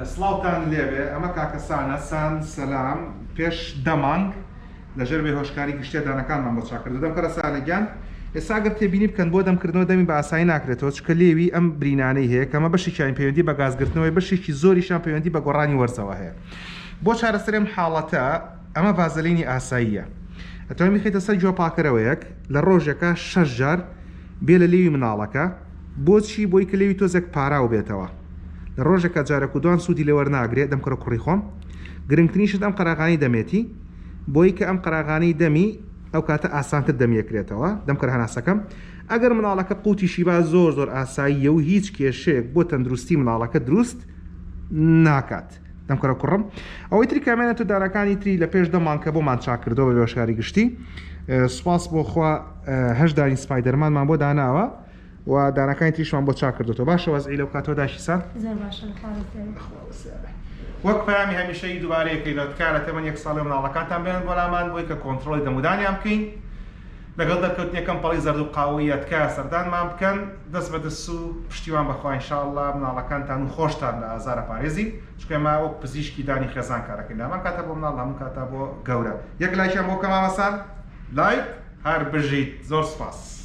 سڵاوتان لێبێ ئەمە کاکە سانە سان سەلام پێش دە مانگ لەژێر بێهۆشکاری گشتیە دانەکانمان بۆ چاکردو دەم کەرە سانە گیان ئێستا گەر تێبینی بکەن بۆ دەمکردنەوە دەمی بە ئاسایی ناکرێتەوە چکە لێوی ئەم برینانەی هەیە کەمە بەشێکیان پەیوەندی بە گازگرتنەوەی بەشێکی زۆریشان پەیوەندی بە گۆڕانی وەرزەوە هەیە بۆ چارەسەری ئەم حاڵەتە ئەمە ڤازەلینی ئاساییە ئەتوانی بخەیتە سەر گوێ پاکەرەوەیەک لە ڕۆژێکا شەش جار بێ لە لێوی مناڵەکە بۆچی بۆی کە لێوی تۆزێک پاراو بێتەوە لە ڕۆژێکا جارێک و دوان سوودی لێ وەرناگرێ دەمکەرە کوڕی خۆم گرنگترین شت ئەم قەراغانەی دەمێتی بۆی کە ئەم قەراغانەی دەمی ئەو کاتە ئاسانتر دەمی ئەکرێتەوە دەمکەرە هەناسەکەم ئەگەر مناڵەکە قوتیشی با زۆر زۆر ئاساییە و هیچ کێشەیەک بۆ تەندروستی مناڵەکە دروست ناکات دەمکەرە کوڕم ئەوەی تری کامێنە تو دارەکانی تری لە پێش دەمان کە بۆمان چاکردەوە بە بێشکاری گشتی سوپاس بۆ خوا هەشت دانی سپایدەرمانمان بۆ داناوە و دانەکانی تریشمان بۆ چاک کردوتەوە باشە وەزعی لەو کاتەوە داشی سان زۆر باشە لە خوا بەزیاد بێ. وەک پەیامی هەمیشەیی دووبارە یەکەینەوە تکایە لە تەمەن یەک ساڵی مناڵەکانتان بێنن بۆ لامان بۆی کە کۆنترۆڵی دەمودانیان بکەین لەگەڵ دەرکەوتنی یەکەم پەڵی زەرد و قاوەییە تکایە سەردانمان بکەن دەست بە دەست و پشتیوان بەخوا ان شاء اللە مناڵەکانتان و خۆشتان لە ئازار ئەپارێزین چونکە ئێمە وەک پزیشکی دانی خێزان کارەکەین لە هەمان کاتا بۆ مناڵ لە هەموو کاتا بۆ گەورە یەک لایکیان بۆ بکە مامەسان لایک هەر بژیت زۆر سوپاس.